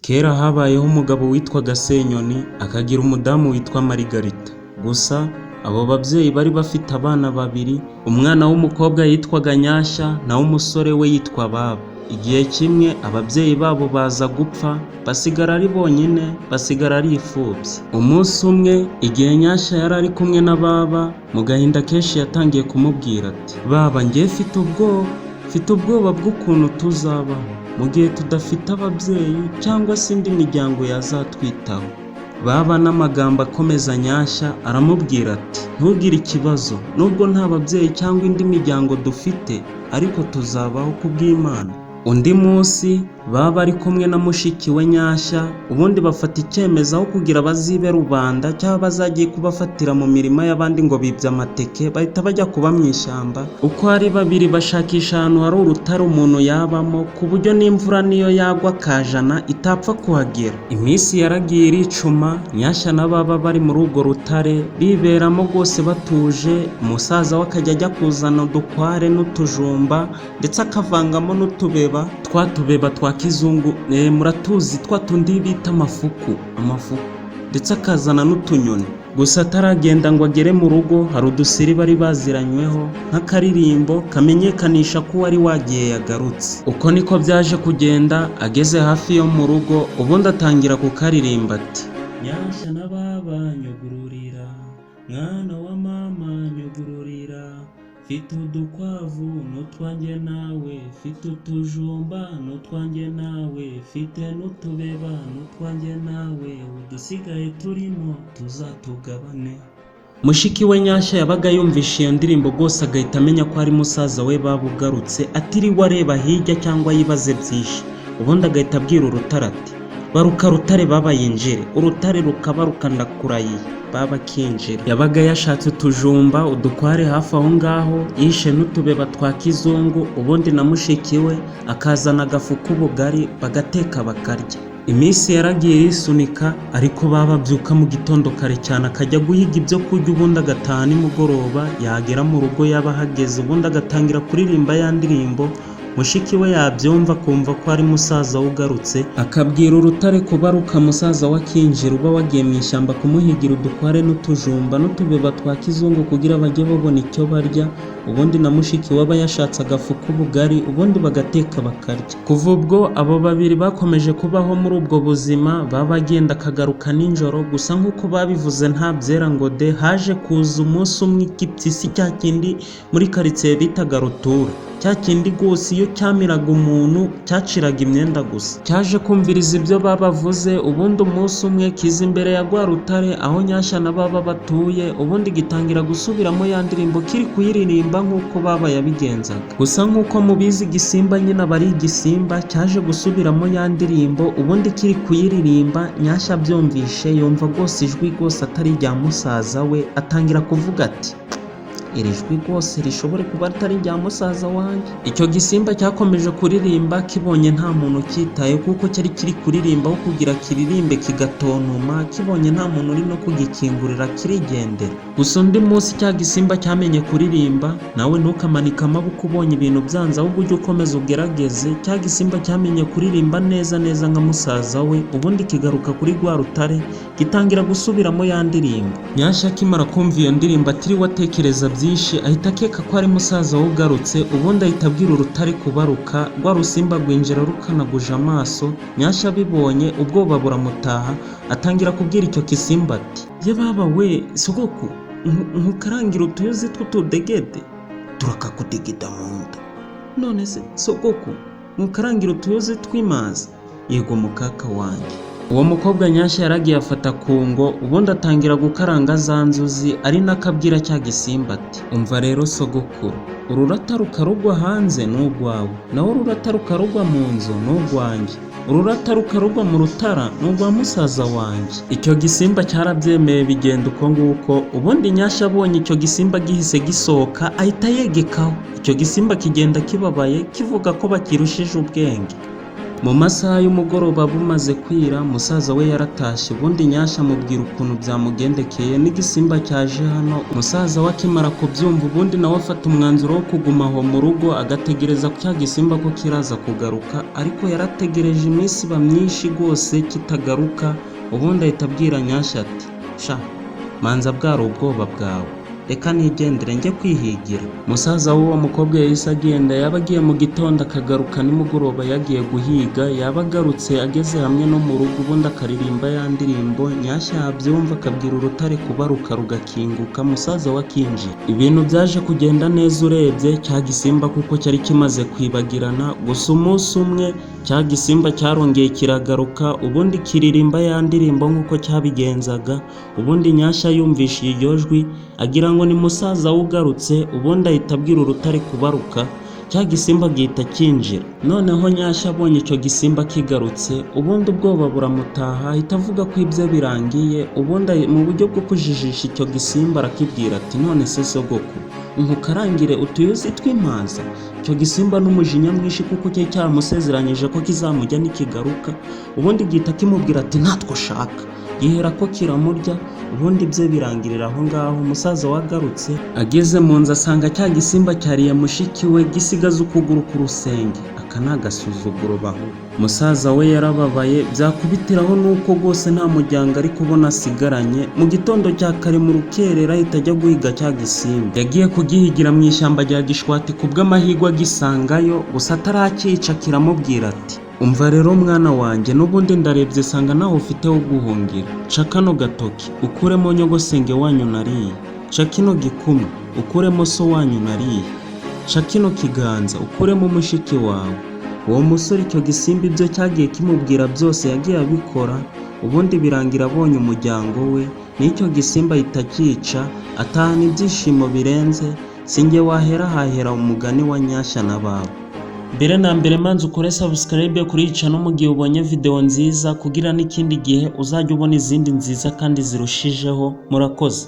Kera habayeho umugabo witwaga Senyoni, akagira umudamu witwa Marigarita. Gusa abo babyeyi bari bafite abana babiri, umwana w'umukobwa yitwaga Nyashya, naho umusore we yitwa Baba. Igihe kimwe ababyeyi babo baza gupfa, basigara ari bonyine, basigara ari imfubyi. Umunsi umwe igihe Nyashya yari ari kumwe na Baba, mu gahinda kenshi yatangiye kumubwira ati: "Baba, njye mfite ubwoba bw'ukuntu tuzabaho mu gihe tudafite ababyeyi cyangwa se indi miryango yazatwitaho." Baba n'amagambo akomeza Nyashya aramubwira ati: "Ntugire ikibazo, nubwo nta babyeyi cyangwa indi miryango dufite, ariko tuzabaho kubw'Imana." Undi munsi Baba ari kumwe na mushiki we Nyashya, ubundi bafata icyemezo aho kugira bazibe rubanda cyangwa bazagiye kubafatira mu mirima y'abandi ngo bibye amateke, bahita bajya kuba mu ishyamba. Uko ari babiri bashakisha ahantu hari urutare umuntu yabamo, ku buryo n'imvura niyo yagwa kajana itapfa kuhagera. Iminsi yaragiye iricuma, Nyashya na Baba bari muri urwo rutare biberamo rwose batuje. Umusaza we akajya ajya kuzana udukware n'utujumba, ndetse akavangamo n'utubeba, twa tubeba twa kizungu, muratuzi, twa tundi bita amafuku, amafuku, ndetse akazana n'utunyoni. Gusa ataragenda ngo agere mu rugo, hari udusiri bari baziranyweho nk'akaririmbo kamenyekanisha ko uwari wagiye yagarutse. Uko niko byaje kugenda, ageze hafi yo mu rugo, ubundi atangira kukaririmba ati: "Nyashya na Baba nyugururira, mwana wa mama nyugururira, mfite udukwavu n'utwanjye nawe, mfite utujumba n'utwanjye nawe, mfite n'utubeba n'utwanjye nawe, udusigaye turimo tuzatugabane." Mushiki we Nyashya yabaga yumvishe iyo ndirimbo rwose agahita amenya ko ari musaza we Baba ugarutse, atiriwe areba hirya cyangwa yibaze byinshi. Ubundi agahita abwira urutare ati: "Baruka rutare, Baba yinjire." Urutare rukaba rukandakurayiye, Baba akinjira. Yabaga yashatse utujumba, udukware hafi aho ngaho, yishe n'utubeba twa kizungu, ubundi na mushiki we akazana agafu k'ubugari, bagateka bakarya. Iminsi yaragiye irisunika, ariko Baba abyuka mu gitondo kare cyane akajya guhiga ibyo kurya, ubundi agataha nimugoroba. Yagera mu rugo, yaba ahageze, ubundi agatangira kuririmba ya ndirimbo. Mushiki we yabyumva akumva ko ari musaza we ugarutse, akabwira urutare kubaruka, musaza we akinjira, uba wagiye mu ishyamba kumuhigira udukware n'utujumba n'utubeba twa kizungu kugira bajye babona icyo barya. Ubundi na mushiki we aba yashatse agafu k'ubugari, ubundi bagateka bakarya. Kuva ubwo abo babiri bakomeje kubaho muri ubwo buzima, Baba agenda akagaruka nijoro. Gusa nk'uko babivuze, nta byera ngo de. Haje kuza umunsi umwe igipyisi, cya kindi muri karitsiye bitaga rutura, cya kindi rwose iyo cyamiraga umuntu cyaciraga imyenda gusa, cyaje kumviriza ibyo babavuze. Ubundi umunsi umwe kiza imbere ya rwa rutare aho Nyashya na Baba batuye, ubundi gitangira gusubiramo ya ndirimbo, kiri kuyiririmba nk'uko Baba yabigenzaga. Gusa nk'uko mubizi, igisimba nyine aba ari igisimba, cyaje gusubiramo ya ndirimbo. Ubundi kiri kuyiririmba, Nyashya abyumvishe yumva rwose ijwi rwose atari irya musaza we. Atangira kuvuga ati: "Iri jwi rwose rishobore kuba atari irya musaza wanjye." Icyo gisimba cyakomeje kuririmba, kibonye nta muntu ucyitaye, kuko cyari kiri kuririmba aho kugira kiririmbe kigatontoma, kibonye nta muntu uri no kugikingurira kirigendera. Gusa undi munsi cya gisimba cyamenye kuririmba. Nawe ntukamanike amaboko ubonye ibintu byanze, ahubwo ujye ukomeza ugerageze. Cya gisimba cyamenye kuririmba neza neza nka musaza we, ubundi kigaruka kuri rwa rutare, gitangira gusubiramo ya ndirimbo. Nyashya akimara kumva iyo ndirimbo, atiriwe atekereza byinshi, ahita akeka ko ari musaza we ugarutse. Ubundi ahita abwira urutare kubaruka, rwa rusimba rwinjira rukanaguje amaso. Nyashya abibonye ubwoba buramutaha, atangira kubwira icyo kisimba ati: "Ye baba we, sogoku, nkukarangira utuyuzi tw'utudegede turakakudegeda mu nda. None se sogoku, nkukarangira utuyuzi tw'imazi?" "Yego mukaka wanjye." Uwo mukobwa Nyashya yaragiye afata kungo, ubundi atangira gukaranga za nzuzi, ari nako abwira cya gisimba ati: "Umva rero sogokuru, ururata rukarugwa hanze ni urwawe, naho ururata rukarugwa mu nzu ni urwanjye, ururata rukarugwa mu rutara ni urwa musaza wanjye." Icyo gisimba cyarabyemeye, bigenda uko nguko. Ubundi Nyashya abonye icyo gisimba gihise gisohoka, ahita yegekaho. Icyo gisimba kigenda kibabaye, kivuga ko bakirushije ubwenge. Mu masaha y'umugoroba bumaze kwira, musaza we yaratashye, ubundi Nyashya amubwira ukuntu byamugendekeye n'igisimba cyaje hano. Musaza we akimara kubyumva, ubundi nawe afata umwanzuro wo kuguma aho mu rugo agategereza cya gisimba ko kiraza kugaruka. Ariko yarategereje, iminsi iba myinshi rwose kitagaruka. Ubundi ahita abwira Nyashya ati: "Sha, manza bwari ubwoba bwawe, reka nigendere njye kwihigira." Musaza w'uwo mukobwa yahise agenda. Yaba agiye mu gitondo akagaruka nimugoroba yagiye guhiga. Yaba agarutse ageze hamwe no mu rugo, ubundi akaririmba ya ndirimbo. Nyashya yabyumva akabwira urutare kubaruka rugakinguka, musaza we akinjira. Ibintu byaje kugenda neza urebye cya gisimba, kuko cyari kimaze kwibagirana. Gusa umunsi umwe cya gisimba cyarongeye kiragaruka, ubundi kiririmba ya ndirimbo nk'uko cyabigenzaga. Ubundi Nyashya yumvishe iryo jwi agira ngo ni musaza we ugarutse, ubundi ahita abwira urutare kubaruka, cya gisimba gihita kinjira. Noneho Nyashya abonye icyo gisimba kigarutse, ubundi ubwoba buramutaha, ahita avuga ko ibyo birangiye. Ubundi mu buryo bwo kujijisha icyo gisimba arakibwira ati: "None se sogoko, nkukarangire utuyuzi tw'impaza?" Icyo gisimba n'umujinya mwinshi, kuko cyari cyaramusezeranyije ko kizamujya nikigaruka, ubundi gihita kimubwira ati: "Ntatwo ushaka." Gihera ko kiramurya, ubundi bye birangirira aho ngaho. Umusaza wagarutse ageze mu nzu asanga cya gisimba cyariye mushiki we, gisigaza ukuguru ku rusenge. Aka ni agasuzuguro baho. Musaza we yarababaye, byakubitiraho nuko rwose nta muryango ari kubona asigaranye. Mu gitondo cya kare mu rukerera ahita ajya guhiga cya gisimba. Yagiye kugihigira mu ishyamba rya Gishwati, ku bw'amahirwe agisangayo. Gusa atarakica kiramubwira ati: "Umva rero mwana wanjye, n'ubundi ndarebye sanga nawe ufite wo guhungira. Ca kano gatoki ukuremo nyogosenge wanyu nariye, ca kino gikumwe ukuremo so wanyu nariye, ca kino kiganza ukuremo mushiki wawe." Uwo musore icyo gisimba ibyo cyagiye kimubwira byose yagiye abikora, ubundi birangira abonye umuryango we n'icyo gisimba ahita akica, atahana ibyishimo birenze. Sinjye wahera hahera umugani wa Nyashya n'ababo. Mbere na mbere manza ukore subscribe kuri iyi channel mu gihe ubonye video nziza, kugira n'ikindi gihe uzajya ubona izindi nziza kandi zirushijeho. Murakoze.